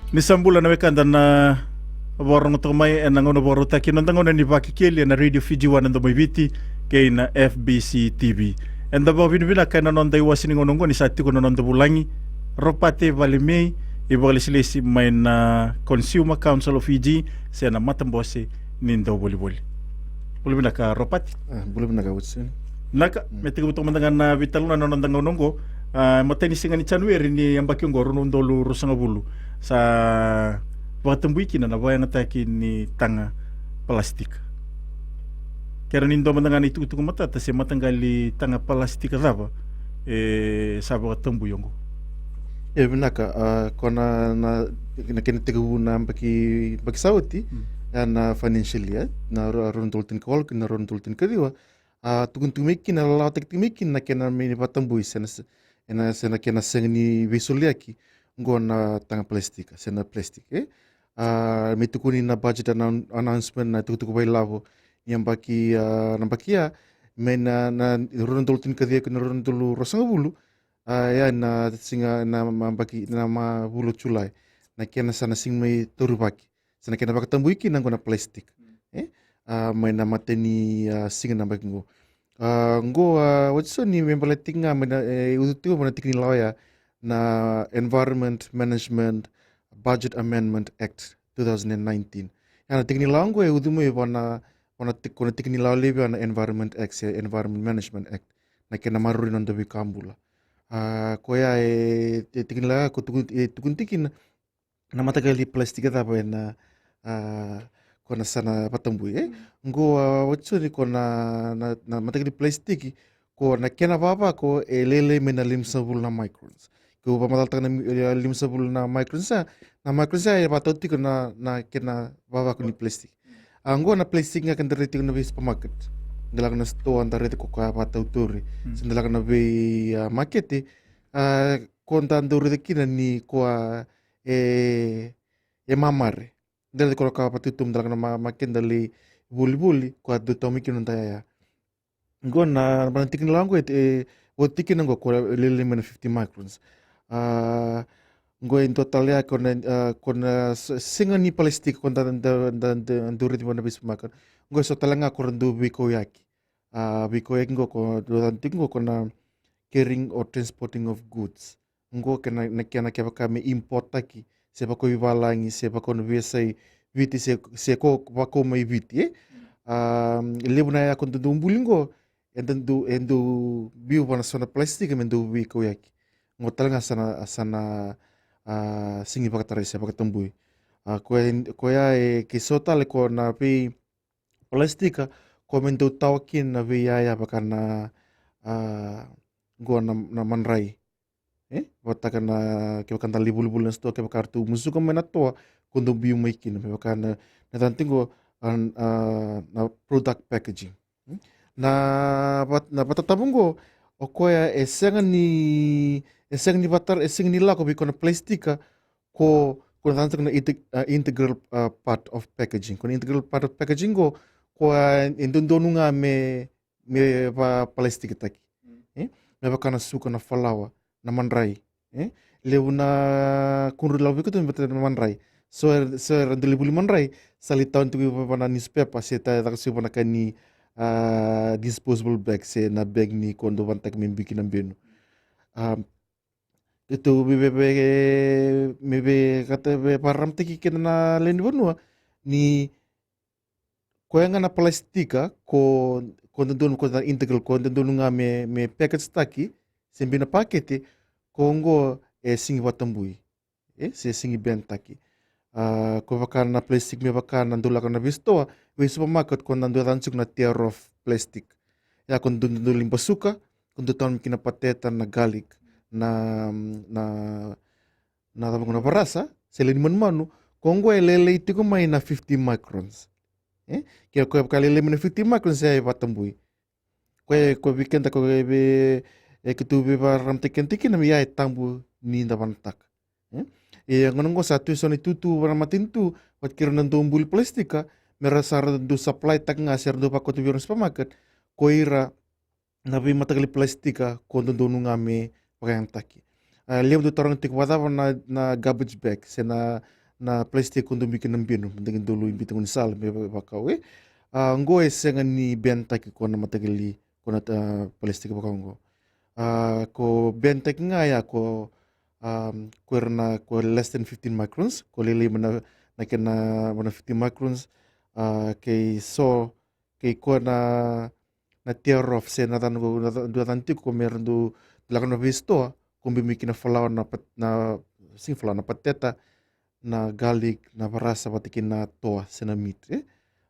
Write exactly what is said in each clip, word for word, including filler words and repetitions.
Ni sa bula na wekada na vakarogotaka mai ena gauna vakarautaki, na noda gauna ni Vakekeli ena Radio Fiji One, na Domo i Viti, kei na F B C T V. Eda vakavinavinaka ena noda iwase ni gauna oqo ni sa tiko na noda vulagi, Ropate Valemei, ivakalesilesi mai na Consumer Council of Fiji, se na matabose ni dauvolivoli. Bula vinaka Ropate. Ah, bula vinaka Watson. Naka, mm, me tekivu toka mada ga na veitalanoa na noda gauna oqo. Ah, matai ni siga ni Janueri ni yabaki oqo, rua na udolu ruasagavulu, sa vakatabui kina na vakayagataki ni taga palastika. Kera ni dua mada ga na itukutuku matata, se mataqali taga palastika cava e sa vakatabui oqo? E vinaka, ah, ko na, na, na kena tekivu na yabaki, yabaki sa oti, mm, ya na financial year, na ru-, rua na udolu tinikawalu kei na rua na udolu tinikaciwa, a tukuni tiko mai kina, lalawataki tiko mai kina na kena mai ni vakatabui se na se-, ena, se na kena sega ni veisoliyaki oqo na taga palastika, se na plastic, e? A, me tukuni na budget annou-, announcement, na tukutuku vakailavo ni yabaki, a, na yabaki ya, mai na, na rua na udolu tinikaciwa kei na rua na udolu ruasagavulu, a, ya na siga na ma-, yabaki, na mavula o Julai, na kena sa na sega ni mai taurivaki se na kena vakatabui kina oqo na plastic, e? A, mai na matai ni, a, siga na yabaki oqo. A, oqo, a, Watson, ni me baleta tiko ga mai na, e, ucu tiko mai na tiki ni lawa ya, na Environment Management Budget Amendment Act two thousand and nineteen. Ya na tiki ni lawa oqo e ucu mai vua na, vua na tik-, ko na tiki ni lawa levu ya na Environment Act, se Environment Management Act, na kena maroroi na noda veika bula. A, koya e, e tiki ni lawa ya ko tuku-, e tukuni tiko kina na mataqali palastika cava ena, a, ko na sa na vakatabui, e? Mm. Oqo, a, Watson, ko na, na, na mataqali palastiki, ko na kena vavako e lailai mai na limasagavulu na microns. Ko vakamacalataka na mi-, e, limasagavulu na microns, a, na microns, a, e vakatau tiko na, na kena vavako ni palastiki. A, oqo na plastic ga ke da raica tiko na vei supermarket. Da lako na sitoa, da raica ko koya vakatautori. Mm. Se da lako na vei, a, makete, a, ko da dau raica kina ni koya e, e mamare. Da raica ko na ka vakatautori, da lako na ma-, makete da lai volivoli, koya dau tau mai kina noda yaya. Oqo na, na tiki ni lawa oqo e, e, oti kina oqo ko lailai mai na fifty microns. A, oqo e dua tale ya ko na, a, ko na s-, sega ni palastika ko da, da, da, da, dau raica mai na vei supermarket. Oqo e so tale ga ko ra dau veikauyaki. A, veikauyaki oqo ko, dau tiko oqo ko na carrying or transporting of goods. Oqo kena, na kena kevaka me import taki, se vakau i valagi, se vakau na veiyasai Viti, se, se ko vakau mai Viti, e? A, levu na yaya ko dau buli oqo, e dau, e dau biu vua na so na palastika me dau veikauyaki. Oqo tale ga sa na, sa na, a, sega ni vakatarai se vakatabui. A, koya, koya e, ke so tale ko na vei palastika ko me dau tawa kina na veiyaya vaka na, a, oqo na, na madrai. E, vakataka na, kevaka da lai volivoli na sitoa, kevaka ratou musuka mai na toa, ko dau biu mai kina, me vaka na, na yacana tiko oqo, a, a, na product packaging. Mm? Na vat-, na vatatabu oqo, o koya e sega ni, e sega ni vata-, e sega ni lako vei koya na palastika, ko, ko na yacana tiko na inte-, a, integral, a, part of packaging. Ko na integral part of packaging oqo, koya e dodonu ga me, me vakapalastikataki. Mm. E? Me vaka na suka, na falawa, na madrai. E? Levu na kudru lako vei koya tu me vata na madrai. So era, so era dau lai vuli madrai, sa lai tawa tiko vua na newspaper, se ta caka tiko vua na ka ni, a, disposable bag, se na bag ni ko dau vanataki me biu kina na benu. A, keitou vei, vei, vei, me veikata, veivakararamataki keda na lewe ni vanua, ni koya ga na palastika ko, ko dodonu, ko na integral, ko dodonu ga me, me package taki, se biu na pakete, ko oqo e sega ni vakatabui. E, se sega ni ban taki. A, ko vaka na plastic me vaka na dau lako na veisitoa, vei supermarket, ko na dau yacana tiko na tear off plastic. Ya ko dau, dau lai basuka, ko dau tawa mai kina na pateta, na garlic, na, na, na cava oqo, na varasa, se lewe ni manumanu, ko oqo e lailai tiko mai na fifty microns. E? Ke ko vaka lailai mai na fifty microns, e vakatabui. Koya, ko vei keda, ko vei, e, keitou veivakararamataki keda tiko kina, me ya e tabu ni da vanataka. E? E, gauna oqo sa tu eso na itutu vua na matanitu vata kei ira na dau buli palastika, me ra sa ra dau supply taka ga, se ra dau vakauta vei ira na supermarket, ko ira na veimataqali palastika ko dodonu ga me vakayagataki. A, levu dau taroga tiko vakacava na, na garbage bag, se na, na plastic ko dou biu kina binu, dagi dolu i biu tu ni sala me vaka oqo. A, oqo e sega ni ban taki ko na mataqali, ko na, a, plastic vaka oqo. A, ko ban taki ga ya ko, a, ko era na, ko less than fifteen microns, ko lailai mai na, na kena, mai na fifteen microns, a, kei so, kei ko na, na tear off se na cana ko, na ca-, dua cana tiko ko me ra dau lako na veisitoa, ko biu mai kina falawa na pat-, na, sega ni falawa, na pateta, na garlic, na varasa vata kei na toa se na meat, e?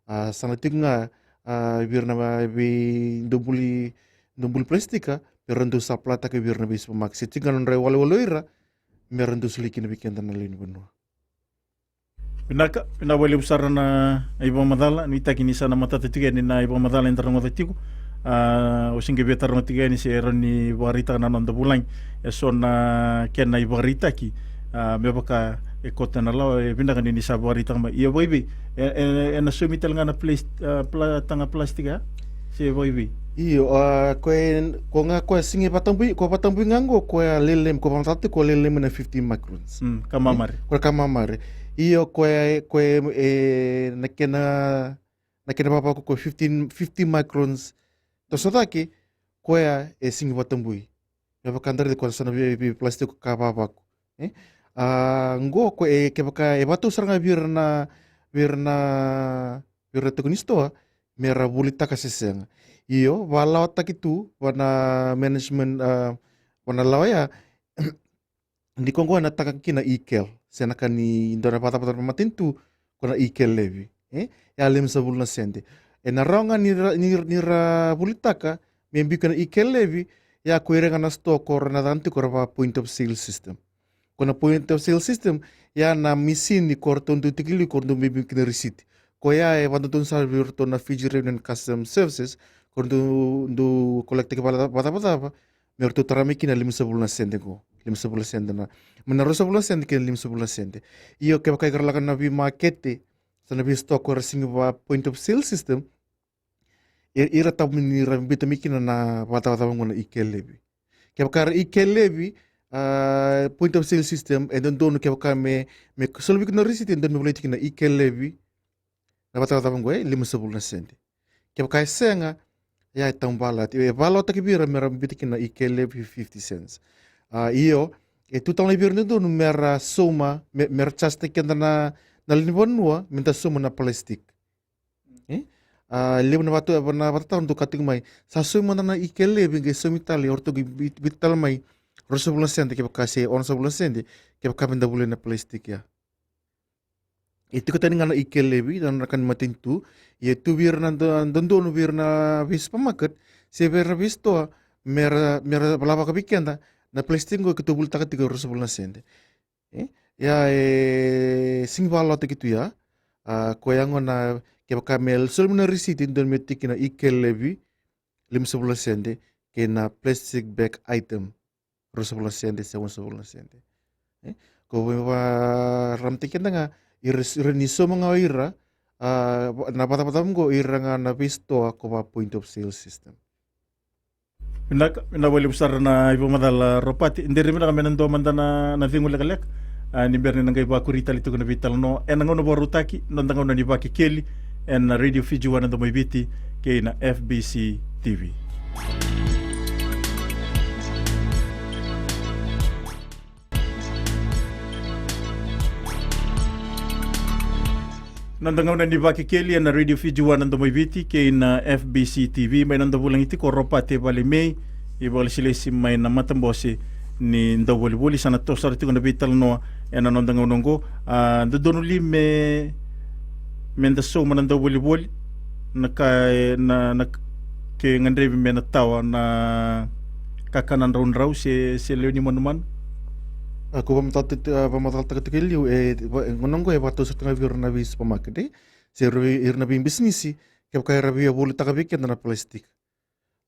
A, sa na tiko ga, a, vei ira na vei dou buli, dou buli plastika, me ra dau supply-taka vei ira na vei supermarket. Se tiko ga na nodra iwalewale o ira, me ra dau solia kina vei keda na lewe ni vanua. Vinaka, vinaka vakalevu sara na ivakamacala, nuitaki ni sa na matata tiko yani na ivakamacala eda rogoca tiko. A, o se qai via taroga tiko yani se rawa ni vakaraitaka na noda vulagi eso na kena ivakaraitaki, a, me vaka e koto ena lawa, e vinaka ni ni sa vakaraitaka mai. Ia vakaivei, e, e, ena saumi tale ga na plas-, a, pla-, taga plastika, se vakaivei? Io, a, ko e, ko ga ko e sega ni vakatabui, ko vakatabui ga oqo, ko e a lailai, ko vakamatata ko a lailai mai na fifteen microns. Mm, ka mamare. Ko e ka mamare. Io, ko e, ko e, e, na kena, na kena vavaku ko e fifteen, fifteen microns. Toso cake, ko e a e sega ni vakatabui. Me vaka da raica ko na so na vei, vei plastic ko ka vavaku. E? A, oqo ko e kevaka e vakatau sara ga vei ira na, vei ira na, vei ira tiko ni sitoa, me ra volitaka se sega. Io, vakalawataki tu, va na management, a, va na lawa ya, ni ko oqo ena taka kina e-kel, se na ka ni dua na vakacavacava matanitu, ko na e-kel levy, e? Ya limasagavulu na sede. Ena rawa ga ni ra, ni, ni ra volitaka, me biu kina e-kel levy, ya ko ira ga na sitoa ko ra na cana tiko ko ra vaka point of sale system. Ko na point of sale system, ya na misini ko ratou dau tiki liu, ko ratou biu kina risiti. Ko ya e vakadodonu sara vei ratou na Fiji Revenue and Customs Services, ko ratou dau collect-taki vaka, vakacavacava, me ratou tara mai kina limasagavulu na sede qo. Limasagavulu na sede na. Mai na ruasagavulu na sede kei na limasagavulu na sede. Io, kevaka iko ra lako na veimakete, sa na veisitoa ko ra sega ni vaka point of sale system, i-, ira tabu ni ra biuta mai kina na vakacavacava qo na e-kel levy. Kevaka ra e-kel levy, a, point of sale system, e dodonu kevaka me, me soli vei iko na risiti, e dodonu me volai tiko kina e-kel levy, na vakacavacava qo, e limasagavulu na sede. Kevaka e sega, ya e taubale, e vakalawataki vei ira me ra biuta kina na e-kel levy fifty cents. A, io, e tu tale ga vei ira e dodonu me ra sauma, me, me ra charge-taki keda na, na lewe ni vanua, me da sauma na plastic. E? A, levu na vatu, na vakatataro dau kaya tiko mai. Sa saumi mada na e-kel levy, qai saumi tale, o ratou qai bi-, biuta tale mai ruasagavulu na sede, kevaka se onosagavulu na sede, kevaka me da volia na plastic ya. E tiko tani ga na e-kel levy, na, na ka ni matanitu, ia e tu vei ira na do-, dodonu vei ira na vei supermarket, se vei ira na veisitoa, me ra, me ra lavaka vei keda, na plastic qo keitou volitaka tiko e ruasagavulu na sede. E? Ia e sega ni vakalawataki tu ya, a, ko ya gona kevaka me soli mai na risiti, dodonu me tiki na e-kel levy, limasagavulu na sede, kei na plastic bag item, ruasagavulu na sede, se onosagavulu na sede. E? Ko vakaramataki keda ga, ira, ira ni sauma ga o ira, a, na vakacavacava qo ira ga na veisitoa ko vaka point of sale system. Vinaka, vinaka vakalevu sara na ivakamacala Ropate. Dere vinaka me na dua mada na, na cegu lekaleka. A, ni bera ni na qai vakuri tale tiko na veitalanoa. Ena gauna vakarautaki, noda gauna ni Vakekeli, ena Radio Fiji One na Domo i Viti, kei na F B C T V. Noda gauna ni Vakekeli ena Radio Fiji One na Domo i Viti kei na F B C T V, mai noda vulagi tiko o Ropate Valemei, ivakalesilesi mai na matabose ni dauvolivoli, sa na toso sara tiko na veitalanoa ena noda gauna oqo. A, dodonu li me, me da sauma na dauvolivoli, na ka, na, na ke gadrevi me na tawa na kakana draudrau se, se lewe ni manumanu? A, ko vakamacalataka, a, vakamacalataka tiko e liu, e, va-, e, gauna oqo e vakatau sara tiko ga vei ira na vei supermarket, e? Se ira vei, ira na vei bisinisi, kevaka era via volitaka vei keda na plastic.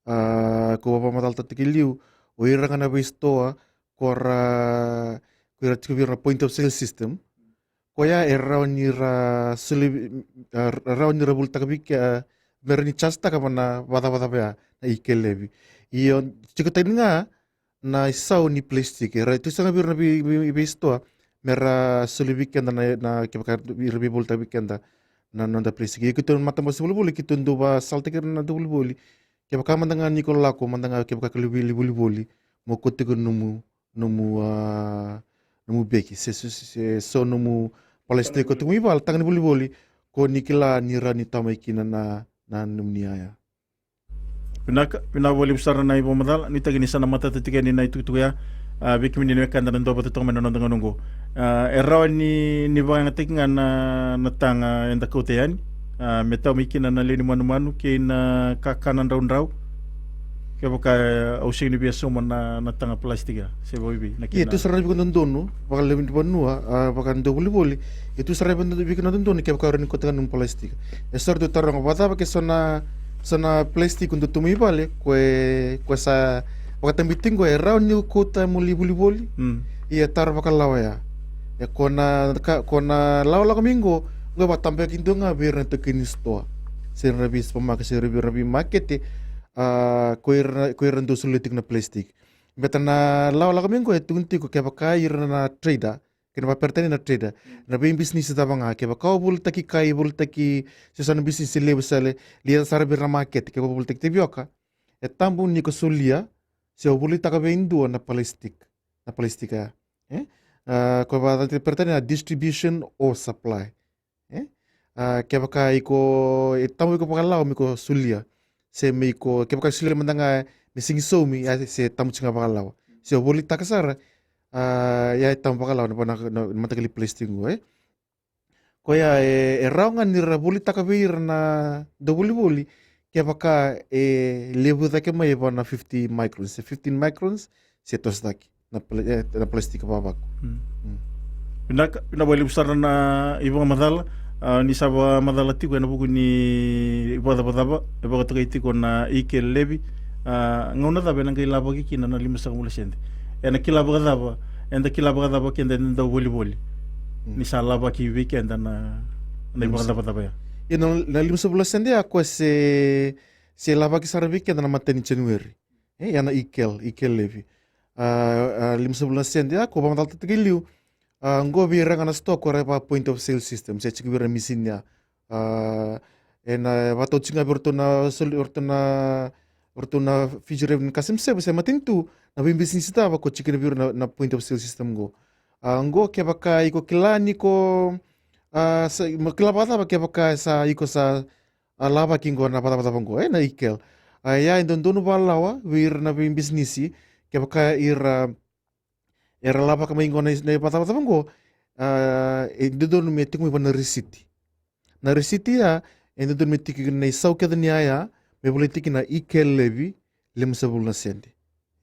A, ko vakamacalataka tiko e liu, o ira ga na veisitoa, ko ra, ko ira tiko vei ira na point of sale system, koya e rawa ni ra soli, a, rawa ni ra volitaka vei ke, a, me rawa ni charge-taka va na vakacavacava ya na e-kel levy. Io, tiko tani ga na isau ni plastic, e rawa tu sara ga vei ira na vei, vei, veisitoa, me ra soli vei keda na, na kevaka ira veivolitaka vei keda na noda plastic. Ia keitou na matabose volivoli, keitou dau vakasalataki ira na dauvolivoli. Kevaka mada ga ni ko lako, mada ga kevaka ka levu vei volivoli, mo kauta tiko nomu, nomu, a, nomu beki, se, se, se, se so nomu palasitiki ko tiko mai vale, taga ni volivoli, ko ni kila ni rawa ni tau mai kina na, na nomuni yaya. Vinaka, vinaka vakalevu sara na ivakamacala, nuitaki ni sa na matata tiko yani na itukutuku ya, a, vei kemuni na wekada na duavata toka mai na noda gauna oqo. A, e rawa ni, ni vakayagataki ga na, na taga eda kauta yani, a, me tau mai kina na lewe ni manumanu kei na kakana draudrau. Kevaka, e, au sega ni via sauma na, na taga palasitiki ya, se vakaevei na kena. Ia, tu sara na veivanua dodonu, vakalevu ni vanua, a, vakadua volivoli. Ia tu sara na veivanua dodonu, kevaka o rawa ni kauta ga nomu palasitiki. E so eratou taroga, vakacava ke so na, so na palasitiki ko dau tu mai vale, ko e, ko e sa vakatabiti qo, e rawa ni kauta mo lai volivoli? Mm. Ia taro vakalawa ya. E ko na, ka, ko na lawa lako mai qo, qo e vakatabaki dua ga vei ira na taukei ni sitoa. Se ira na vei supermarket, se ira vei ira na veimakete, a, ko ira, ko ira dau solia tiko na plastic. Baleta na lawa lako mai qo e tukuni tiko kevaka ira na trader, kei na vakaperitania na trader, na veibisinisi cava ga, kevaka o volitaki kai, volitaki se so na bisinisi levu sa le, lia sara vei ira na makete, kevaka o volitaki tavioka, e tabu ni ko solia, se o volitaka vei dua na plastic, na plastic ya. E? A, ko vakaperitania na distribution or supply. E? A, kevaka iko, e tabu iko vakalawa me iko solia. Se me iko, kevaka solia mada ga me sega ni saumi, ya se tabu tiko ga vakalawa. Se o volitaka sara, a, ya e tabu vakalawa na, na, na, na mataqali plastic qo, e? Koya e, e rawa ga ni ra volitaka vei ira na dauvolivoli, kevaka e levu cake mai va na fifty microns, se fifteen microns, se toso cake na pla-, e, na plastic vavaku. Mm. Mm. Vinaka, vinaka vakalevu sara na ivakamacala, a, ni sa vakamacala tiko ena vuku ni vakacavacava e vakatokai tiko na Ike Levi, a, gauna cava ena qai lavaki kina na limasagavulu na sede? Ena kila vakacava, eda kila vakacava keda eda dauvolivoli? Mm. Ni sa lavaki vei keda na, na ivakacavacava ya. Ia na, na limasagavulu na sede ya ko se, se lavaki sara vei keda na matai ni January. E, ya na Ike, Ike Levi. A, a, limasagavulu na sede ya, ko vakamacalataki tiko i liu. A, qo vei ira ga na sitoa ko ra vaka point of sale system, se tiko vei ira na misini ya. A, ena vakatau tiko ga vei iratou na soli, iratou na, iratou na Fiji Revenue Customs Service, se matanitu, na veibisinisi cava ko tiko kina vei ira na, na point of sale system qo. A, qo kevaka iko kila ni ko, a, sa, mo kila vakacava kevaka sa iko sa, a, lavaki qo na vakacavacava qo, e, na Ike. A, ya e dodonu vakalawa vei ira na veibisinisi, kevaka ira era lavaka mai qo na, na ivakacavacava qo, a, e dodonu me tiko mai va na risiti. Na risiti ya e dodonu me tiko kina na isau kece ni yaya me volai tiko kina na Ike Levi, limasagavulu na sede.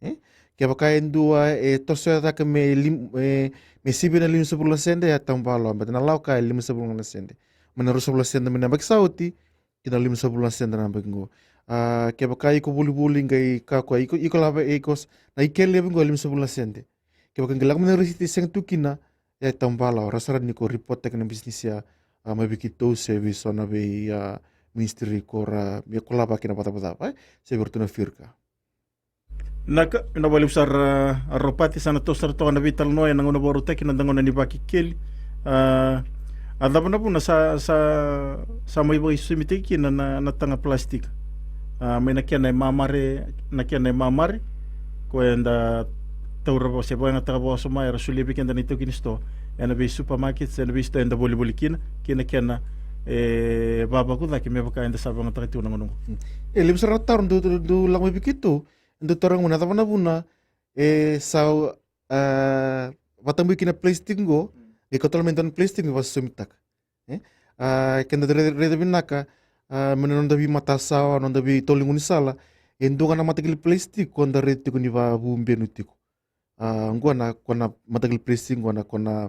E? Kevaka e dua e tosoya cake me lim-, e, me sivi na limasagavulu na sede, ya tabu vakalawa, baleta na lawa kaya e limasagavulu na sede. Mai na ruasagavulu na sede mai na yabaki sa oti, ki na limasagavulu na sede na yabaki qo. A, kevaka iko volivoli qai kakua, iko, iko lava, iko s-, na Ike Levi qo e limasagavulu na sede. Kevaka qai lako mai na risiti e sega tu kina, ya e tabu vakalawa, rawa sara ni ko ripottaki na bisinisi ya, a, mai vei keitou se vei so na vei, a, ministry ko ra, me ko lavaki na vakacavacava, e? Se vei iratou na FIRCA. Vinaka, vinaka vakalevu sara, a, Ropati, sa na toso sara toka na veitalanoa ena gauna vakarautaki, na noda gauna ni Vakekeli. A, a cava na vuna sa, sa, sa mai vakaisosomitaki kina na, na, na taga plastic? A, mai na kena e mamare, na kena e mamare, ko eda taura vaka, se vakayagataka vakawasoma, era solia vei keda na itaukei ni sitoa, ena vei supermarkets, ena vei sitoa eda volivoli kina, kei na kena e vavaku cake me vaka eda sa vakayagataka tiko na gauna oqo. Mm. E levu sara na taro dau, dau, dau lako mai vei keitou, dau taroga na cava na vuna e sa, a, vakatabui kina plastic qo, e kauta mai dua na plastic me vakasosomitaka. E? A, keda raica, raica vinaka, a, mai na noda veimatasawa, noda veitolo ni gaunisala, e dua ga na mataqali plastic ko da raica tiko ni vakavubenu tiko. A, qo na, ko na mataqali plastic qo na, ko na,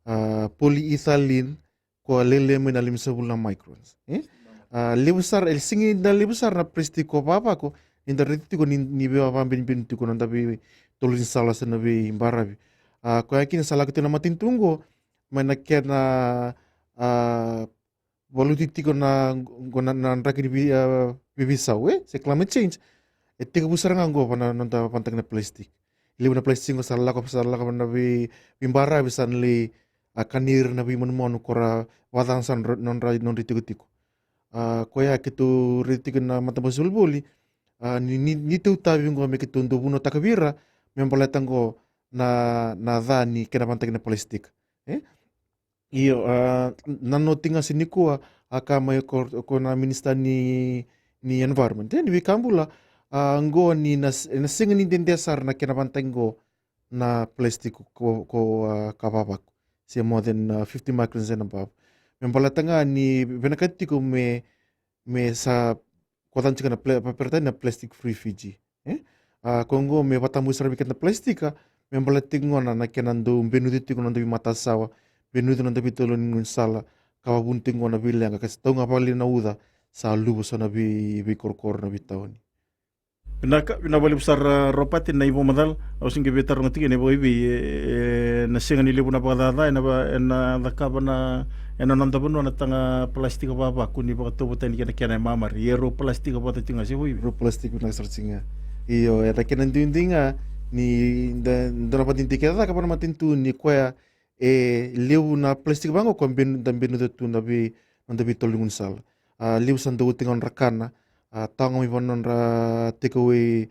a, polyethylene, ko lailai mai na limasagavulu na microns. E? A, levu sara, e sega ni da levu sara na plastic ko vavaku, ni da raica tiko ni, ni veivabenibeni tiko na noda veitolo ni sala se na veibaravi. A, koya kina sa lako tiko na matanitu qo, mai na kena, a, valuti tiko na, qo na, na draki ni vei-, a, veiveisau, e? Se climate change. E tekivu sara ga qo va na noda vakayagataki na plastic. Levu na plastic qo sa lako, sa lako na vei, veibaravi sa na lai, a, kani ira na veimanumanu ko ra vakacana sa nodra, nodra, nodra itikotiko. A, koya keitou raica tiko na matabose volivoli, a, ni, ni, ni tou tavi qo me keitou dau vunautaka vei ira, me baleta qo na, na ca ni kena vanataki na plastic. E? Io, a, na noti ga se nikua, a, ka mai ko, ko na minista ni, ni environment. E, ni veika bula, a, qo ni na, na sega ni dede sara na kena vanataki qo na plastic ko, ko, a, ka vavaku. Se more than, a, fifty microns and above. Me baleta ga ni vinakati tiko me, me sa ko tani tiko na pla-, pa-, peretani na plastic free Fiji. E? A, ko qo me vatabui sara vei keda na plastic, a, me baleta tiko gona na kena dau benuti tiko na noda veimatasawa, benuti na noda veitolo ni gaunisala, ka vavuna tiko gona veileqa, ka sa tau ga vale na uca, sa luva so na vei, veikorokoro na veitauni. Vinaka, vinaka vakalevu sara Ropati na ivakamacala, au se qai veitaroga tiko na ivakaivei, e, e, na sega ni levu na vakacaca, ena va-, ena cakava na, ena noda vanua na taga plastic vavaku ni vakatauvatani kei na kena e mamari, e rau plastic vata tiko ga se ivakaivei. Rau plastic vinaka sara tiko ga. Io, ena kena duidui ga, ni da, da na vakadidike caka vana matanitu ni koya, e levu na plastic vaqo ko ben-, da benuta tu na vei, noda veitolo ni gaunisala. A, levu sa dau oti ga nodra kana, a, tawa ga mai vua nodra take away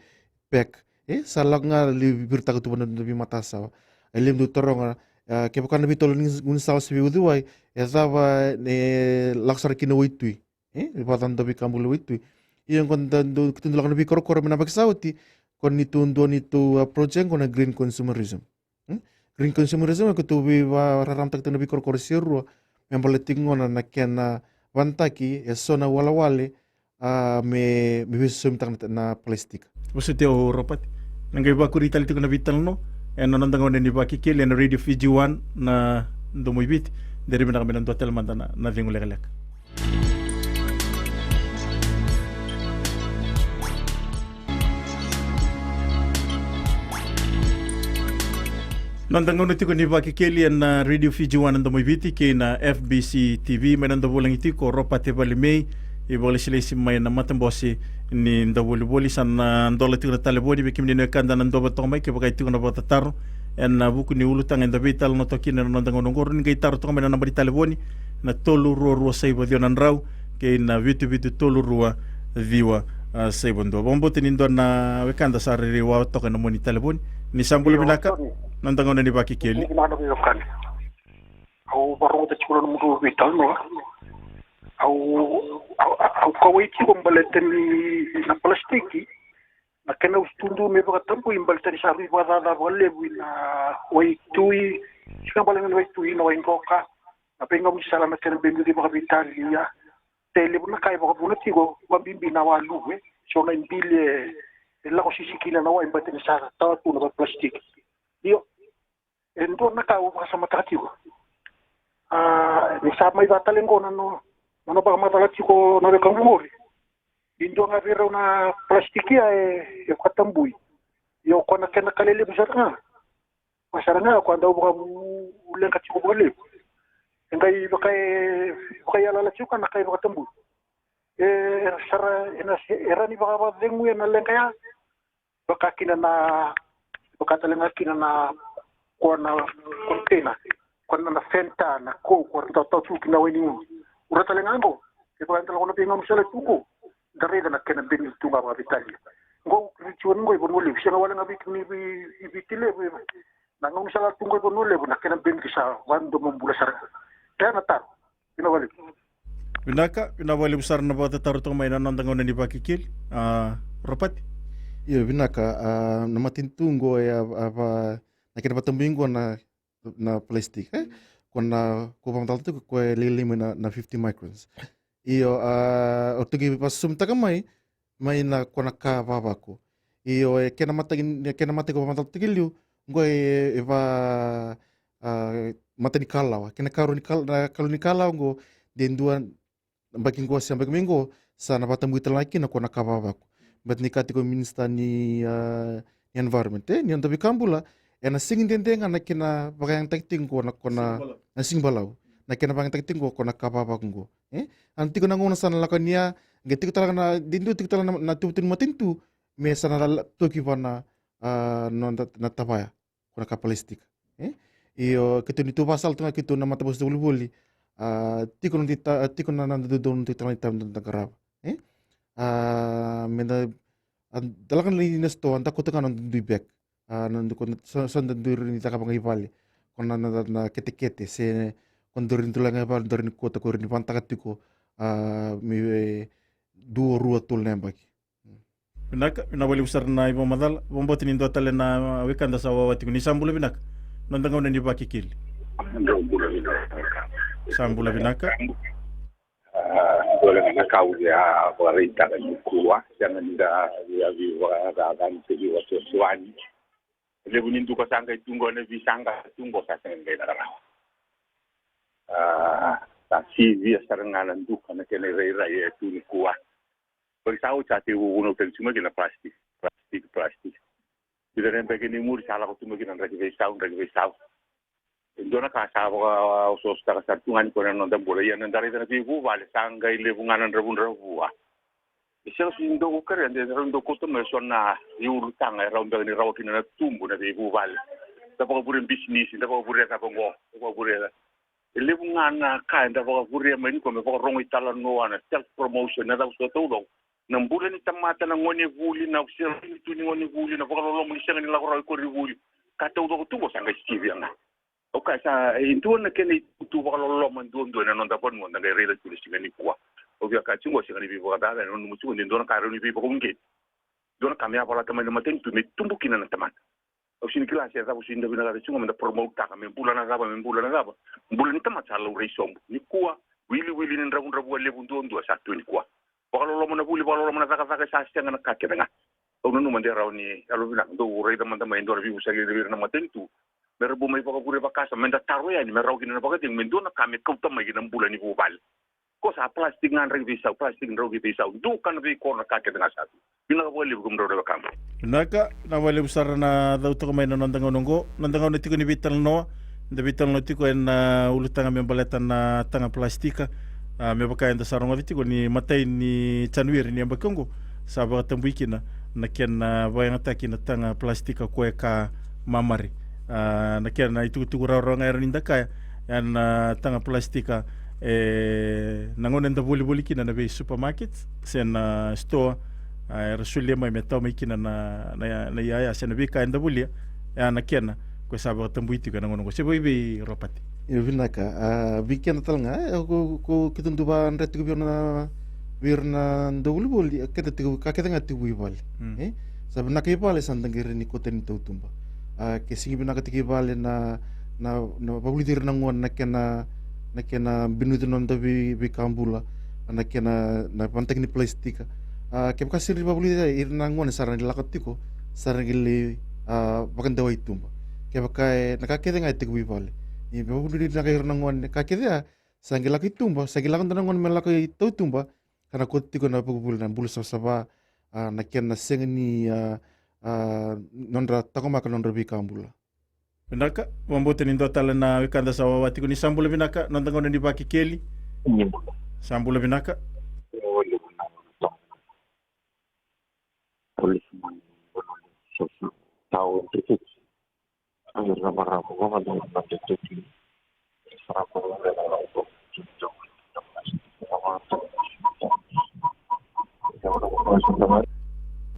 pack. E, sa lako ga lai viritaka tu vua na noda veimatasawa. E levu dau taroga, a, kevaka na veitolo ni gaunisala se veiuciwai, e cava e lako sara kina waitui. E, e vaka na noda veika bula waitui. Ia qo da, da, keitou dau lako na veikorokoro mai na yabaki sa oti, ko ni tu dua ni tu, a, project qo na green consumerism. Hmm? Green consumerism, keitou veivakararamataka tiko na veikorokoro se rua, me baleta tiko gona na kena vanataki e so na walewale, a, me, me veisosomitaka na, na plastic. Vosoti au Ropati. Na qai vakuri tale tiko na veitalanoa ena noda gauna ni Vakekeli ena Radio Fiji One na Domo i Viti. Dere vinaka me na dua tale mada na, na cegu lekaleka. Noda gauna tiko ni Vakekeli ena Radio Fiji One na Domo i Viti kei na F B C T V, mai na noda vulagi tiko Ropati Valimei, ivakalesilesi mai na matabose ni dauvolivoli. Sa na dola tiko na talevoni vei kemuni na wekada na duavata toka mai kevaka e tiko na vakatataro ena vuku ni ulutaga eda veitalanoataka kina ena noda gauna oqori. Ni qai taro toka mai na naba ni talevoni na tolu rua rua saiva ciwa na drau kei na vitu vitu tolu rua ciwa, a, saiva dua. Vakabauta ni dua na wekada sa rairai wawa toka ena mua ni talevoni. Ni sa bula vinaka, noda gauna ni Vakekeli. Au vakarogota tiko na nomudou veitalanoa. Au, au, au kauwai tiko baleta ni na palasitiki, na kena usutu me vakatabui baleta ni sa rui vakacaca vakalevu ina waitui, sega baleta ni waitui, na waiqoka, na veigaunisala, na kena benuci vakaveitalia. Sa levu na ka e vakavuna tiko, vakabibi na waluve, so na ibili e lako sisi kina na wai baleta ni sa tawa tu na vakapalasitiki. Io, e dua na ka au vakasamataka tiko. A, ni sa mai vaka tale qo na no, na nona vakamacala tiko na wekaqu qori. E dua ga vei rau na palasitiki ya e, e vakatabui. Io, ko na kena ka lelevu sara ga. Ko sara ga ko a dau vakavuleqa tiko vakalevu. E qai vaka e, vakaiyalayala tiko ga na ka e vakatabui. E, era sara, ena se, era ni vakavacegu ena leqa ya. Vaka kina na, vaka tale ga kina na, ko na container, ko na, na Fanta, na Coke, ko na tautau tu kina wai ni ulu. Ura tale ga qo, e vaka tale ko na veigaunisala tu qo, da raica na kena beni tu ga vakaveitalia. Qo, Richmond qo, i Vanua Levu, sega wale ga vei, vei, vei, vei Viti Levu, na gaunisala tu qo i Vanua Levu, na kena beni ki sa, vakadomobula sara. Kea na taro. Vinaka vakalevu. Vinaka, vinaka vakalevu sara na vakatataro toka mai na noda gauna ni Vakekeli. A, Ropati? Io, vinaka, a, na matanitu qo e a, a, va, na kena vakatabui qo na, na plastic, e? Ko na, ko vakamacala tiko ko e lailai mai na, na fifty microns. Io, a, o toki vakasosomitaka mai, mai na ko na ka vavaku. Io, e kena mataki, e kena mataki ko vamacalataki liu, qo e, e va, a, mata ni kalawa. Kena karua ni kal-, na kalua ni kalawa qo, de dua, baki qo se baki mai qo, sa na vatabui tale ga kina ko na ka vavaku. But ni kati ko minista ni, a, ni environment, e, ni noda veika bula, ena sega ni dede ga na kena vakayagataki tiko qo na ko na, na siga balavu. Na kena vakayagataki tiko qo ko na ka vavaku qo. E? Ana tiko na gauna sa na lako yani ya, qai tiko tale ga na, de dua tiko tale na, na tuvatuva ni matanitu, me sa na la, la, toki vua na, a, noda na tavaya, ko na ka palasitika. E? Io, keitou ni tu vakasala tu ga keitou na matabose ni volivoli, a, tiko na dita, tiko na, na dodonu tiko na itavi da qarava. E? A, me da, a, da lako na lai na sitoa, da kauta ga na dui bag. A, na dui ko na, so, so da dui rai ni cakava ga i vale. Ko na, na, na ketekete, se ko dui rai ni dui lai ga i vale, dui rai ni kauta, ko rai ni vanataka tiko, a, me, e, dua, rua, tolu na yabaki. Vinaka, vinaka vakalevu sara na ivakamacala. Vakabauta ni dua tale na wekada sa wawa tiko. Ni sa bula vinaka. Noda gauna ni Vakekeli. Drau bula vinaka. Sa bula vinaka. A, dua ga na ka au via vakaraitaka nikua, sega ni da via, via via vakacacani se via vakasuasua ni levu ni duka sa qai tu qo, na veisaqa tu qo sa sega ni qai caka rawa. A, sa sivia sara ga na duka na kena irairai e tu nikua. Baleta sa oti sa tekivu vunau tale tu mai kina plastic, plastic, plastic. Vica na yabaki ni muri sa lako tu mai kina draki veisau, draki veisau. E dua na ka sa vakaosoosotaka sara tu ga nikua na noda bula, ia na da raica na veivuvale sa qai levu ga na dravudravua. E sega soti ni dau kerea de rawa ni dau kauta mai eso na iulutaga e rawa beka ni rawa kina na tubu na veivuvale. Da vakavurea bisinisi, da vakavurea cava qo, da vakavurea. E levu ga na ka eda vakavurea mai nikua me vakarogo italanoa, na self promotion, na cava soti taucoko. Na bula ni tamata, na gonevuli, na serau ni tu ni gonevuli, na vakaloloma ni sega ni lako rawa i koronivuli. Ka taucoko tu qo sa qai sivia ga. Au kaya sa, e dua na kena itutu vakaloloma duadua ena noda vanua da qai raica tu na siga nikua. Au via kaya tiko qo, sega ni veivakacacani, nanuma tiko de dua na ka e rawa ni veivakauqeti. Dua na ka me yavalata mai na matanitu me tubu kina na tamata. Au sega ni kila se cava, au sega ni vinakata tiko qo me da promote-taka me bula na cava, me bula na cava. Bula ni tamata sa laurai sobu. Nikua, wiliwili ni dravudravua levu duadua sa tu nikua. Vakaloloma na vuli, vakaloloma na cakacaka, sa sega na ka kece ga. Au nanuma de rawa ni yalo vinaka, dou raica mada mai e dua na veivosaki vei ira na matanitu. Me ra bau mai vakavure vakasama, me da taro yani, me rawa kina na vakacegu, me dua na ka me kauta mai ki na bula ni vuvale. Ko sa plastic ga draki veisau, plastic draki veisau. Duka na veikoro na ka kece ga sa tu. Vinaka vakalevu kemudrau na wekaqu. Vinaka, vinaka vakalevu sara na cau toka mai na noda gauna oqo. Noda gauna tiko ni veitalanoa. Da veitalanoa tiko ena ulutaga me baleta na taga plastika. A, me vaka eda sa rogoca tiko ni matai ni Janueri ni yabaki oqo sa vakatabui kina na kena vakayagataki na taga plastika ko e ka mamare. A, na kena itukutuku rawarawa ga era ni da kaya, ena taga plastika, e, na gauna eda volivoli kina na vei supermarket se na store, a, era solia mai me tawa mai kina na, na, na iyaya se na veika eda volia, e a na kena ko e sa vakatabui tiko ena gauna oqo. Se vaivei Ropati? Io, vinaka. A, vei keda tale ga, e, ko, ko keitou dau vakadre tiko vei ira na, vei ira na dau volivoli, e, keda tiko, ka kece ga tiko i vale. Mm. E? Sa vinaka i vale, sa da qai rai ni kauta ni tautuba. A, ke sega ni vinaka tiko i vale na, na, na vakavulici ira na gone na kena, na kena binuti na noda vei, veika bula, na kena, na vanataki ni palasitika. A, kevaka sega ni vakavulici ira na gone, sa ra ni lako tiko, sa ra qai lai, a, vakadewa i tuba. Kevaka e, na ka kece ga e tekivu i vale. Ni vakavulici na ka ira na gone, ka kece ya, sa qai lako i tuba, sa qai lako dua na gone me lako i tautuba, ka na kauta tiko na vakavuvuli na bula savasava, a, na kena sega ni, a, a, nodra taqomaka na nodra veika bula. Vinaka, vakabauta ni dua tale na wekada sa wawa tiko. Ni sa bula vinaka, noda gauna ni Vakekeli. Ni bula. Sa bula vinaka. Io, io, io. Policeman, Tau, Tau, Tau.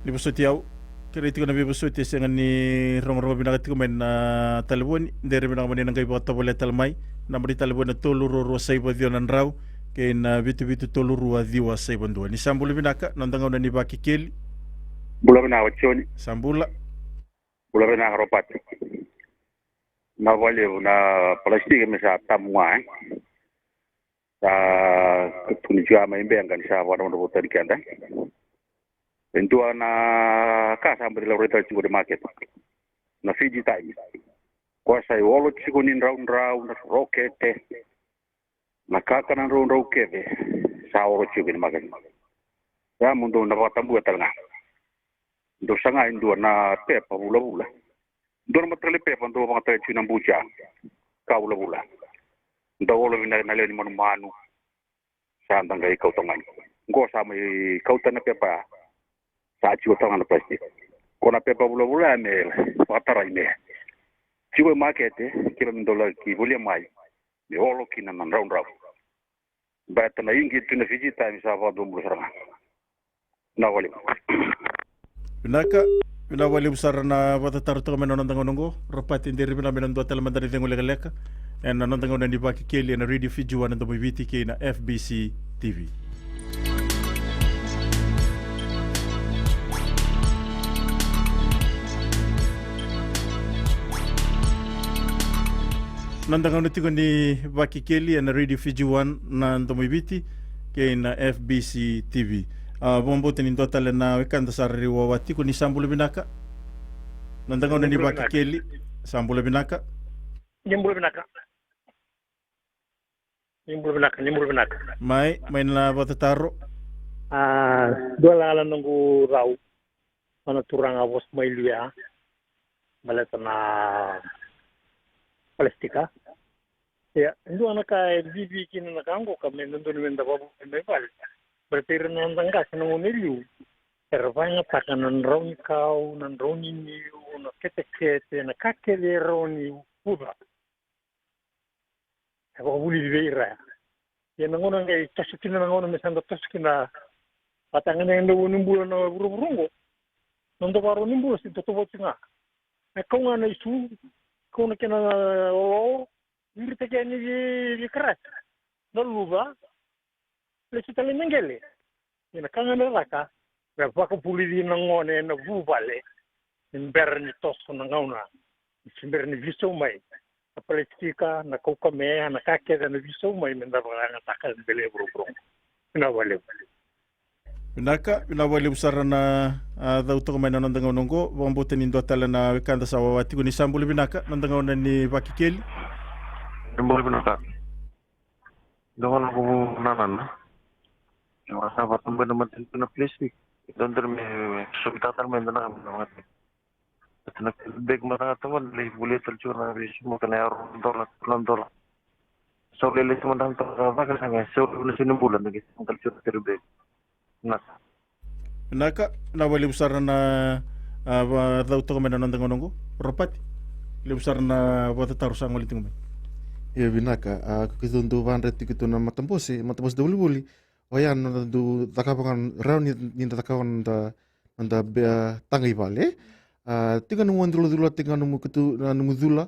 Ni vosoti au. Kerei tiko na veivosoti e sega ni rogorogo vinaka tiko mai na talevoni. Dere vinaka mani na qai vakatovolea tale mai. Naba ni talevoni na tolu rua rua saiva ciwa na drau kei na vitu vitu tolu rua ciwa saiva dua. Ni sa bula vinaka, noda gauna ni Vakekeli. Bula vinaka, Joni. Sa bula. Bula vinaka, Ropati. Na vakalevu na palasitiki me sa tabu ga, e. Sa tukuni tiko mai Beqa ni sa vakadavadava tani keda. E dua na ka sa baci laurai tale tiko ni makete. Na Fiji Times. Koya sa iolo tiko ni draudrau, na rokete. Na kakana draudrau kece sa oro tiko kina makete. Ia mo dou na vakatabuya tale ga. Dou saga e dua na pepa vulavula. Dua na mataqali pepa dou vakayagataka tiko na buca. Ka vulavula. Dau olo vinaka na lewe ni manumanu. Sa da qai kauta ga. Qo sa mai kauta na pepa. Sa tiko tale ga na palasitiki. Ko na pepa vulavula ya me vakatarai me tiko e makete, kila me dau laki volia mai me olo kina na draudrau. Baleta na igi tu na Fiji Times sa vakadua bula sara ga. Na wale. Vinaka, vinaka vakalevu sara na vakatataro toka mai na noda gauna oqo. Ropati, deri vinaka mai na dua tale mada na icegu lekaleka ena noda gauna ni Vakekeli ena Radio Fiji One, na Domo i Viti kei na F B C T V. Noda gauna tiko ni Vakekeli ena Radio Fiji One, na Domo i Viti kei na F B C T V. A, vakabauta ni dua tale na wekada sa rairai wawa tiko. Ni sa bula vinaka. Noda gauna ni Vakekeli. Sa bula vinaka. Ni bula vinaka. Ni bula vinaka, ni bula vinaka. Mai, mai na vakatataro. A, dua la na noqu rau. Mana turaga vosa mai Luya. Baleta na palasitika. Ia, e dua na ka e vivi kina na ka oqo ka me dodonu me da vakavuvuli mai vale. Baleta ira na noda qase na gauna e liu era vakayagataka na drau ni kau, na drau ni niu, na ketekete, na ka kece e rawa ni uca. E vakavulici vei ira ya. Ia na gauna qai toso kina na gauna me sa da toso kina vata ga na eda ua ni bula na vuravura oqo. Na noda vakarau ni bula se totovoti ga. E kau ga na isu, kau na kena olo, viritaki yani vei karasi. Na luva, lesu tale na qele. Ia na ka ga na caka, me vakavulici na gone ena vuvale. Ni bera ni toso na gauna, ni se bera ni visau mai na palasitika, na kaukamea, na ka kece na visau mai me da vakayagataka e bele vuravura. Vinaka vakalevu. Vinaka, vinaka vakalevu sara na, a, cau toka mai na noda gauna oqo. Vakabauta ni dua tale na wekada sa wawa tiko. Ni sa bula vinaka, noda gauna ni Vakekeli. Ni bula vinaka. Dua na noqu nanana. Au a sa vakatabui na matanitu na plastic. Dodonu me soqi tale mai na ka me na vakatabui. Ena beki mada ga toka, lai volia tale tiko na veisumuka na yaro na dola, na dola. Sau lailai tiko mada ga toka, vaka sa ga sau levu na sau ni bula, na qai sau tale tiko na tere beki. Na. Vinaka, vinaka vakalevu sara na, a, vakacau toka mai na noda gauna oqo. Ropati, levu sara na vakatataro sa gole tiko mai. Ia vinaka, a, ko keitou dau vakadreti keitou na matabose, matabose dauvolivoli. Oya na noda dau cakava ga, rawa ni, ni da cakava ga na noda, noda be, a, taga i vale. A, tiko na nomu culaculati ga nomu keitou, na nomu cula.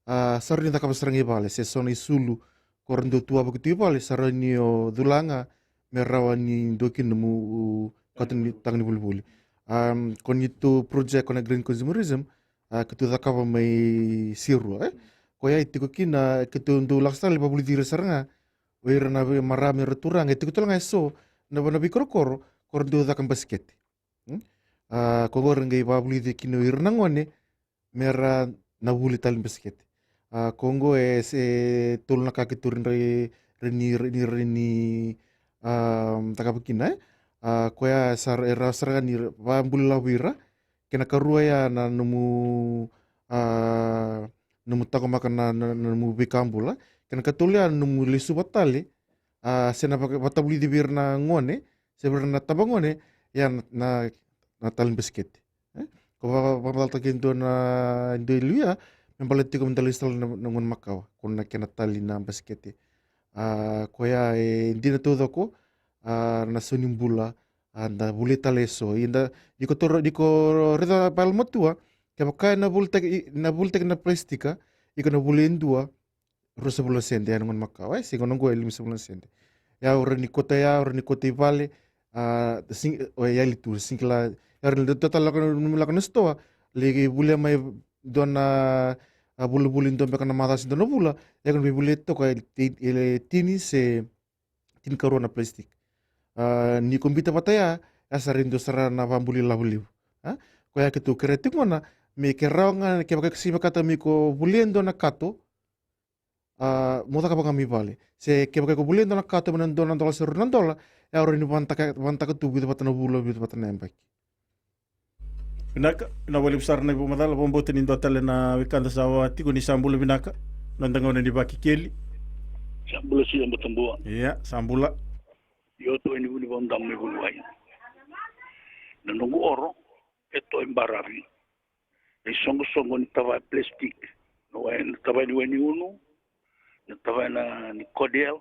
A, sa rawa ni cakava sara ga i vale, se so na isulu ko ra dau tuava keitou i vale, sa rawa ni o cula ga me rawa ni dua kina nomu, u, kato ni taga ni volivoli. A, ko neitou project ko na green consumerism, a, keitou cakava mai Serua, e. Koya e tiko kina, keitou dau lako sara lai vakavulici ira sara ga o ira na veimarama, ira turaga, e tiko tale ga e so na, na veikorokoro ko ra dau caka basikete. Hmm? A, ko qo ra qai vakavulici kina o ira na gone me ra na vuli tale ni basikete. A, ko qo e se tolu na ka keitou rai, rai ni, rai ni, rai ni, a, cakava kina, e. A, koya sa ra, e rawa sara ga ni ra, vakabula vei ira, kena karua ya na nomu, a, nomu taqomaka na, na, na nomu veika bula. Kena katolu ya na nomu lesuva tale, a, se na vaka, vatavulici vei ira na gone, se vei ira na tabagone, ya na, na, na tale ni basikete. E? Ko va, va, vakamacalataka e dua na, e dua i Luya, me baleta tiko me da lesu tale na, na gauna makawa, ko na kena tale na basikete. A, koya e dina taucoko, a, na sau ni bula, a, da vuli tale e so. Ia da, ni ko toro, ni ko raica vakayalomatua, kevaka e na vulitaki, i, na vulitaki na palasitika, iko na vuli e dua, ruasagavulu na sede, ya na gauna makawa, e, se gauna oqo e limasagavulu na sede. Ya o rawa ni kauta ya, o rawa ni kauta i vale, a, sing, o yali tu, singila, ya o rawa ni dua tale lako, lako na sitoa, lai volia mai dua na, a, volivoli dua beka na macawa se dua na vula, ya ko na veivolia toka e, e, e tini se tinikarua na plastic. A, ni ko biuta vata ya, ya sa rai dua sara na vakabula ilavo levu. A? Koya keitou kerea tiko gona, me ke rawa ga, kevaka iko sega ni vinakata me iko volia e dua na kato, a, mo cakava ga mai vale. Se kevaka iko volia e dua na kato mai na dua na dola se rua na dola, ya o rawa ni vanataka, vanataka tu vica vata na vula, vica vata na yabaki. Vinaka, vinaka vakalevu sara na ivakamacala, vakabauta ni dua tale na wekada sa wawa tiko. Ni sa bula vinaka, noda gauna ni Vakekeli. Sa bula Sia Batabua. Ia, sa bula. Io, tu e ni Vunivau Damu mai Vuniwai. Na noqu oro, e to e baravi. E soqosoqo ni tavaya plastic, na wai, na tavaya ni wai ni unu, na tavaya na ni cordial,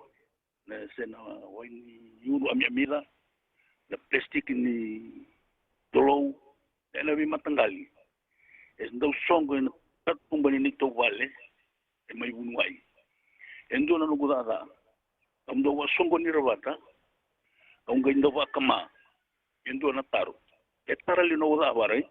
na se na wai ni unu amiamica, na plastic ni dolou, ena veimataqali. E dau soqo ena katuba ni neitou vale, e mai vuniwai. E dua na noqu caca, au dau vasoqoni ira vata, au qai dau vakama. E dua na taro, e tara li noqu caca vara, e?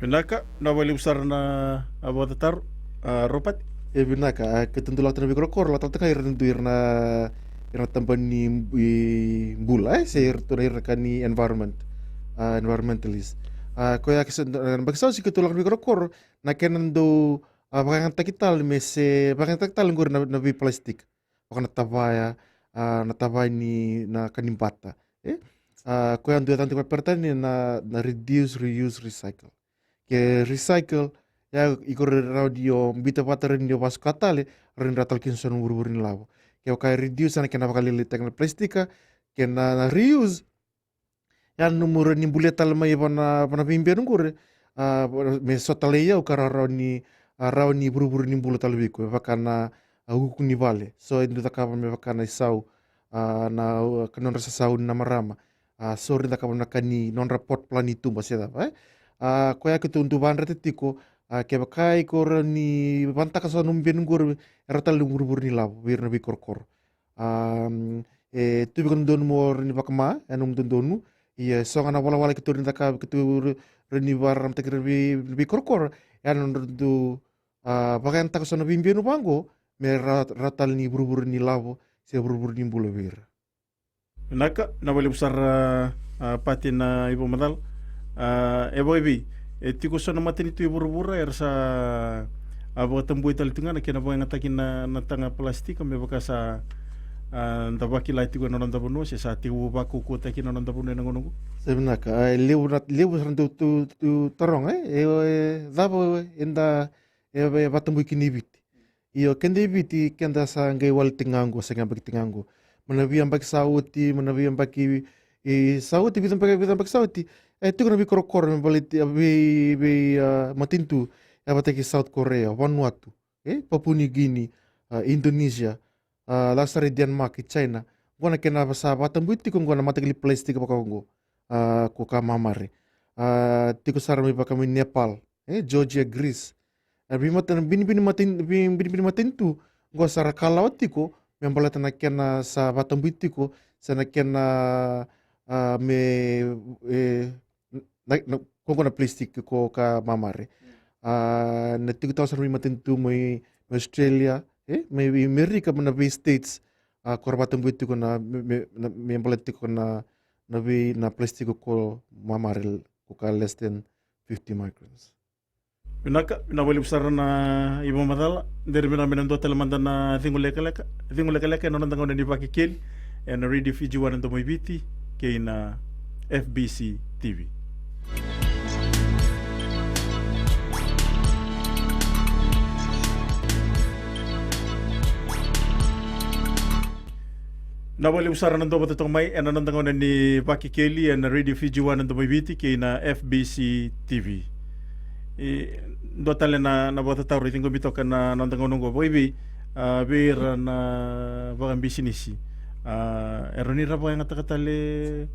Vinaka, na vakalevu sara na a vakatataro, a Robert. E vinaka, a keitou dau lako tale na veikorokoro, lako tale tiko ga ira na dui ira na, ira na tabana ni bula, e, se ira tu na ira ka ni environment, a environmentalist. A koya ke se na baki sau se keitou lako na veikorokoro, na kena dau a vakayagataki tale me se vakayagataki tale qori na, na vei plastic. Vaka na tavaya, a na tavaya ni na kanibata. E a koya dua e cana tiko vakaperitania na, na reduce, reuse, recycle. Ke recycle, ia iko rawa ni o bita vata, rawa ni o vasuka tale, rawa ni dra tale kina so na vurevure ni lavo. Kevaka e reduce, ena kena vakalailaitaka na plastika. Ke na, na reuse, ia na nomu rawa ni bulia tale mai vana, vana veibenu qori, a me so tale i au ka rawa ni, a rawa ni vurevure ni bula tale vei iko, e vaka na, a uku ni vale. So e dau cakava me vaka na isau, a na, a ka nodra sasau ni na marama. A so ra dau cakava na ka ni nodra pot plant ni tuba se cava, e. A koya keitou dau vakadreta tiko, a kevaka iko rawa ni vanataka so na nomu benu qori, e rawa tale ni vurevure ni lavo vei ira na veikorokoro. A e tu vei iko na dodonu mo rawa ni vakama ena nomu dodonu. Ia e so ga na valavala keitou rawa ni cakava, keitou rawa ni vakararamataki ira vei, veikorokoro, ena nodra dau a vakayagataka so na veibenu vaqo, me rawa, rawa tale ni vurevure ni lavo se vurevure ni bula vei ira. Vinaka, na vakalevu sara, a Pati, na ivakamacala. A e vakaevei, e tiko so na matanitu e vuravura era sa a vakatabui tale tiko ga na kena vakayagataki na, na taga plastika, me vaka sa a da vakila tiko ena noda vanua se sa tekivu vakaukauwataki ena noda vanua ena gauna oqo? Sa vinaka, a e levu na, levu sara dau tu, tu taroga, e, e, e cava eda e, e vakatabui kina i Viti. Io, keda i Viti, keda sa qai wale tiko ga qo, sa qai yabaki tiko ga qo. Mai na veiyabaki sa oti, mai na veiyabaki i sa oti, vica yabaki, vica yabaki sa oti, e tiko na veikorokoro me baleti, a vei, vei a matanitu, e vaka kei South Korea, Vanuatu, e Papua New Guinea, a Indonesia, a lako sara i Denmark, i China. Qo na kena sa vakatabui tiko qo na mataqali plastika vaka oqo, a ko ka mamare. A tiko sara mai vaka mai Nepal, e Georgia, Greece. A veimata, na binibini matani, vei binibini matanitu qo sa ra kalawa tiko me baleta na kena sa vakatabui tiko, se na kena a me, e, na, na, ko qo na plastic ko ka mamare. A na tiko tale sara mai matanitu mai, mai Australia, e, mai, mai Amerika, mai na vei states, a ko ra vakatabui tiko na me, me, na, me baleta tiko na, na vei na plastic ko mamare, ko ka less than fifty microns. Vinaka, vinaka vakalevu sara na ivakamacala. Dere vinaka me na dua tale mada na cegu lekaleka, cegu lekaleka ena noda gauna ni Vakekeli ena Radio Fiji One, na Domo i Viti, kei na F B C T V. Na vakalevu sara na dau vata toka mai ena noda gauna ni Vakekeli ena Radio Fiji One, na Domo i Viti, kei na F B C T V. E dua tale na, na vakatataro e ciqomi toka na, na noda gauna oqo, vakaevei a vei ira na vakabisinisi, a e rawa ni ra vakayagataka tale,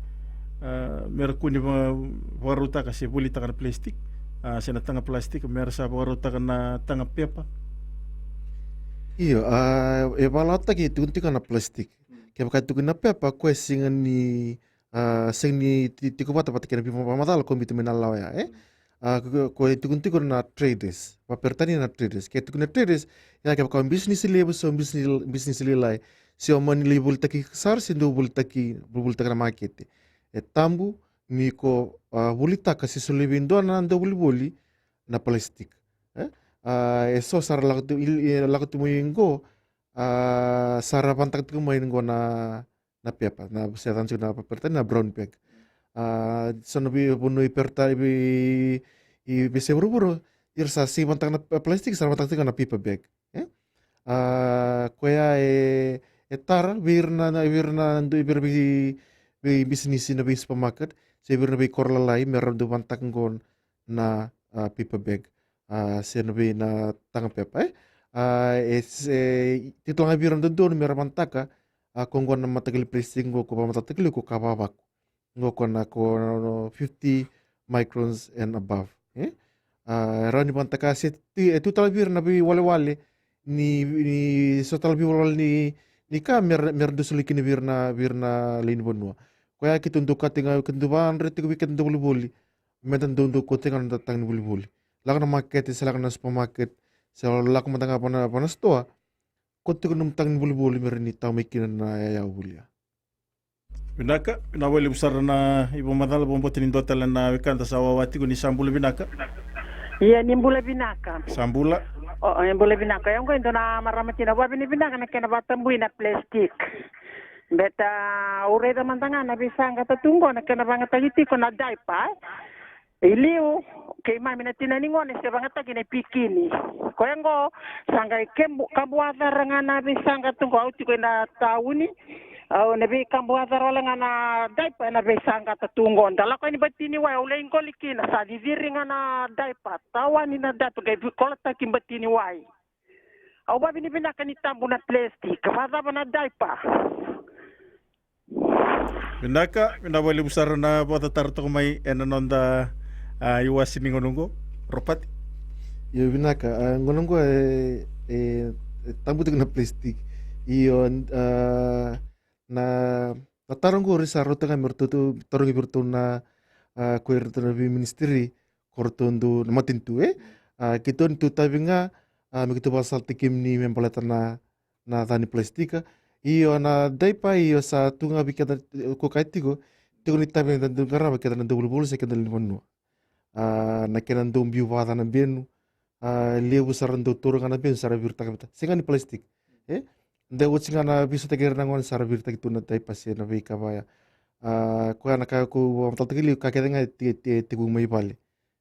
a me ra kua ni va, vakarautaka se volitaka na plastic, a se na taga plastic, me ra sa vakarautaka na taga pepa? Io, a e vakalawataki e tukuni tiko na plastic. Kevaka e tukuni na pepa, ko e sega ni, a sega ni ti, tiko vata vata kei na veivakamacala ko biuta mai na lawa ya, e. A ko, ko e tukuni tiko na traders, vakaperitania na traders. Ke tukuni na traders, ya kevaka o bisinisi levu se o bisinisi, bisinisi lailai, se o mani lai volitaki sara se dau volitaki, volitaki na makete, e tabu ni ko a volitaka se solia vei dua na dauvolivoli na plastic, e. A e so sa ra lako tu, i, i, lako tu mai qo, a sa ra vanataka tiko mai qo na, na pepa, na se cana tiko na pepa, na brown bag. A so na veivanua i peritania, i, i veiyasai vuravura, ira sa sega ni vanataka na plastic, sa ra vanataka tiko na paper bag, e. A koya e, e tara vei ira na, na, vei ira na, vei ira vei, veibisinisi na veisupermarket se vei ira na veikoro lalai me ra dau vanataka qo na, a, paper bag, a, se na vei na taga pepa, e. A, e se titolo ga vei ira na dodonu me ra vanataka, a, ko qo na mataqali plastic qo ko vakamacalataki liu ko ka vavaku. Qo ko na ko fifty microns and above, e. A, e rawa ni vanataka se ti, e tu tale vei ira na veiwalewale ni, ni so tale veiwalewale ni, ni ka me ra, me ra dau soli kina vei ira na, vei ira na lewe ni vanua. Koya keitou dau kati ga, keitou dau vakadre tiko vei keda dau volivoli me da dau dau kauta ga na noda taga ni volivoli. Lako na makete se lako na supermarket se lako mada ga vana, vana sitoa, kauta tiko na nomu taga ni volivoli me rawa ni tawa mai kina na yaya o volia. Vinaka, vinaka vakalevu sara na ivakamacala. Vakabauta ni dua tale na wekada sa wawa tiko. Ni sa bula vinaka. Ia, ni bula vinaka. Sa bula. O, e bula vinaka. Ia, oqo e dua na marama tina, vakavinavinaka na kena vakatabui na plastic. Beta au raica mada ga na veisaqa tu qo na kena vagataki tiko na diaper. I liu, keimami na tina ni gone se vagataki na pikini. Koya qo sa qai kebu, kabuacara ga na veisaqa tu qo, au tiko ina tauni. Au na veikabuacara wale ga na diaper ena veisaqa tu qo. Da lako yani bati ni wai, au lai qoli kina, sa ciciri ga na diaper, tawani na diaper, qai veikolotaki bati ni wai. Au vakavinavinaka ni tabu na plastic, vakacava na diaper? Vinaka, vinaka vakalevu sara na vakatataro toka mai ena noda, a, iwase ni gauna oqo, Ropati. Io, vinaka. A, gauna oqo e, e, e tabu tiko na plastic. Io, a, na, na taro oqo ori sa rauta ga me ratou tarogi vei iratou na, a, ko iratou na veiministry, ko ratou dau na matanitu, e. A, keitou ni tou tavi ga, a, me keitou vakasalataki kemuni me baleta na, na ca ni plastic. Io, na diaper, io, sa tu ga vei keda, e, ko kaya tiko, tiko ni tavi eda dau qarava keda na dau volivoli se keda lewe ni vanua. A, na kena dau biu vakaca na benu, a, levu sara dau taura ga na benu sa ra viritaka vata, sega ni plastic, e. Da oti ga na veisautaki ira na gone sa ra viritaki tu na diaper se na veika vaya. A, koya na ka ko vakamacalataki liu, ka kece ga e te, te, tekivu mai vale.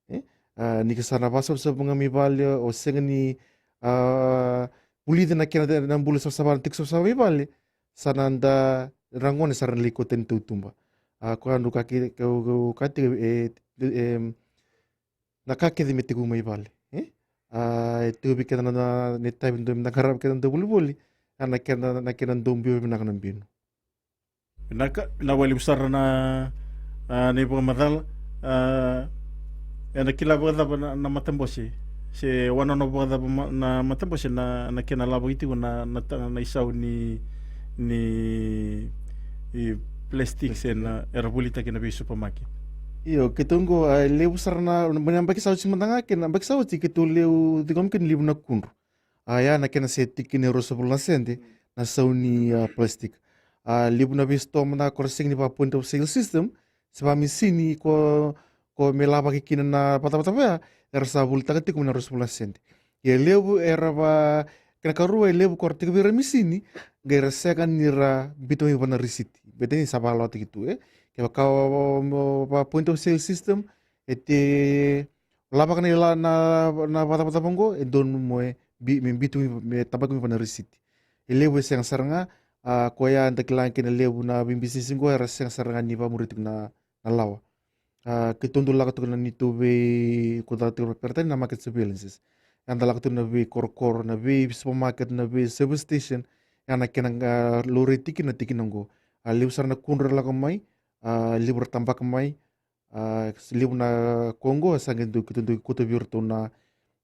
E? A, ni ka sa na vakasavasavu ga mai vale, o sega ni, a, vulici na kena na bula savasava, na tiko savasava mai vale, sa na da, ra gone sa ra na lai kauta ni tautuba. A, koya dau ka kece, ka, ka, ka tiko, e, e, na ka kece me tekivu mai vale, e? A, e tekivu vei keda na, na, na itavi dau me da qarava keda na dau volivoli, a, na kena, na kena dau biu vinaka na benu. Vinaka, vinaka vakalevu sara na, a, na ivakamacala. A, ena kila vakacava na, na matabose? Se wanonova vakacava ma, na matabose na, na kena lavaki tiko na, na ta, na isau ni, ni, i plastic se na, era volitaki na vei supermarket? Io, keitou qo, a, levu sara na, mai na yabaki sa oti mada ga kei na yabaki sa oti keitou levu ciqoma kina levu na kudru. A, ya na kena se tiki ni ruasagavulu na sede na sau ni, a, plastic. A, levu na veisitoa mada ga ko ra sega ni vaka point of sale system, se vaka misini ko, ko me lavaki kina na vatavata ya, era sa volitaka tiko mai na ruasagavulu na sede. Ia levu era va, kena karua, e levu ko ra tiko vei ira misini, qai ra sega ni ra biuta mai vana risiti. Beta ni sa vakalawataki tu, e. Kevaka o, o, o, va point of sale system, e te lavaka na ila na, na vatavata oqo, e donu mo e bi, me biuta mai, me tabaki mai vana risiti. E levu e sega sara ga, a, koya eda kila kina levu na veibisinisi oqo era sega sara ga ni vakamuri tiko na, na lawa. A, keitou dau lako tiko na neitou vei, ko caka tiko na peritani na market surveillances. Eda lako tiko na veikorokoro, na vei supermarket, na vei service station, ya na kena, a, laurai tiki na tikina oqo. A, levu sara na kudru era lako mai, a, levu era tabaka mai, a, levu na ka oqo sa qai dau, keitou dau kauta vei iratou na,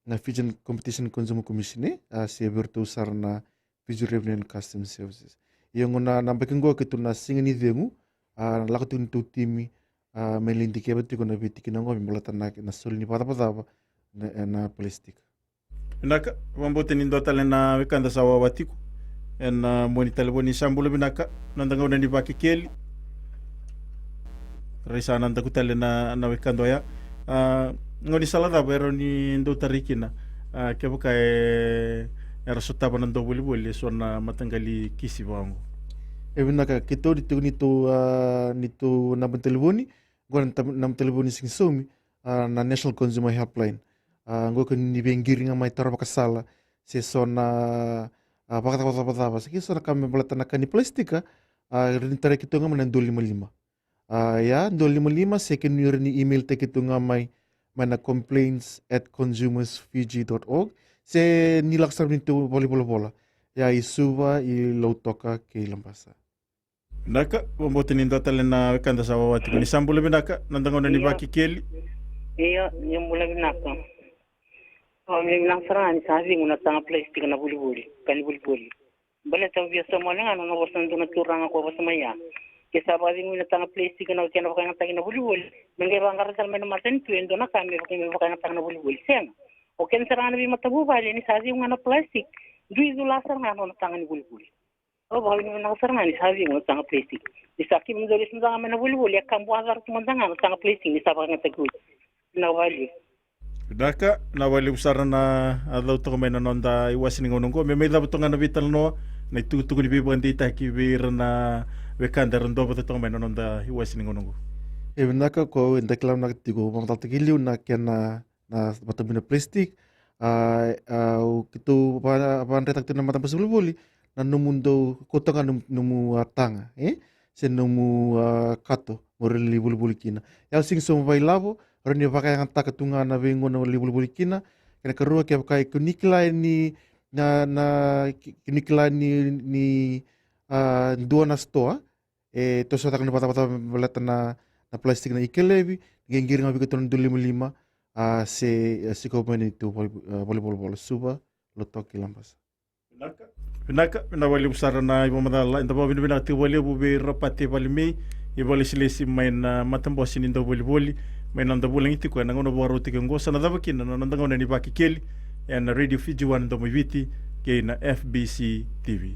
na Fijian Competition Consumer Commission, e, a, se vei iratou sara na Fiji Revenue and Customs Services. Ia oqo na, na yabaki oqo keitou na siga ni cegu, a, na lako tiko ni tou timi, a, me lai dikeva tiko na veitikina oqo me baleta na, na soli ni vatavata na, na plastic. Vinaka, vakabauta ni dua tale na wekada sa wawa tiko ena, a, mua ni talevoni. Sa bula vinaka, noda gauna ni Vakekeli. Rai sa na daku tale na, na wekada oya. A, gaunisala cava e rawa ni dau tarai kina, a, kevaka e, era sotava na dauvolivoli e so na mataqali kisi vaka oqo? E vinaka, keitou ni tiko ni tou, a, ni tou naba ni talevoni, oqo na ta, naba ni talevoni sega ni saumi, a, na National Consumer Helpline. A, oqo ke ni via qiri ga mai, taro vakasala se so na, a, vakacavacava se ke so na ka me baleta na ka ni plastic, a, rawa ni tarai keitou ga mai na dua lima lima. A, ia, dua lima lima, se kemuni rawa ni email taki tu ga mai, mai na complaints at consumersfiji dot org. Se ni lako sara mai na neitou valenivolavola. Ia, i Suva, i Lautoka kei Labasa. Vinaka, vakabauta ni dua tale na wekada sa wawa tiko. Ni sa bula vinaka, na noda gauna ni Io. Vakekeli. Io, ni bula vinaka. Au ni vinaka sara ga ni sa cegu na taga plastic na volivoli, ka ni volivoli. Baleta au via sauma wale ga na nona vosa na dua na turaga ko vosa mai ya. Ke sa vakacegui na taga plastic na kena vakayagataki na volivoli, me qai vaqara tale mai na matanitu e dua na ka me vaka-, me vakayagataka na volivoli. Sega. O keda sara ga na veimatavuvale ni sa cegu ga na plastic, dui cula sara ga na nona taga ni volivoli. Au vakavinavinaka sara ga ni sa cegu na taga plastic. Ni sa keimami dau lesu mada ga mai na volivoli, e ka bua sara tu mada ga na taga plastic ni sa vakayagataki oti. Vinaka vakalevu. Vinaka, vinaka vakalevu sara na, a, cau toka mai na noda iwase ni gauna oqo. Me mai cava toka ga na veitalanoa, na itukutuku ni veivakadeitaki vei ira na wekada era dua vata toka mai na noda iwase ni gauna oqo. E vinaka, ko e dau kila vinaka tiko, vakamacalataki liu na kena, na matabui na plastic. A, a, o keitou va-, vakadretaka tu na matabose volivoli, na nomu dau kauta ga nomu, nomu, a, taga, e? Se nomu, a, kato, mo rawa ni volivoli kina. Ia, o sega ni sauma vakailavo, rawa ni vakayagataka tu ga na veigauna mo volivoli kina. Kena karua, kevaka e kua ni kila ni, na, na, ke-, kua ni kila ni, ni, a, dua na sitoa e tosotaka na ivakacavacava baleta na, na plastic na ikelevi, qai qiri ga vei keitou na dua lima lima, a, se, a, sikova mai na neitou vale-, a, valenivolavola, Suva, Lautoka kei Labasa. Vinaka. Vinaka, vinaka vakalevu sara na ivakamacala. Eda vakavinavinaka tiko vakalevu vei Ropate Valemei, ivakalesilesi mai na matabose ni dauvolivoli, mai na noda vulagi tiko ena gauna vakarautaki oqo. Sa na cava kina na noda gauna ni Vakekeli ena Radio Fiji One Domo i Viti kei na F B C T V.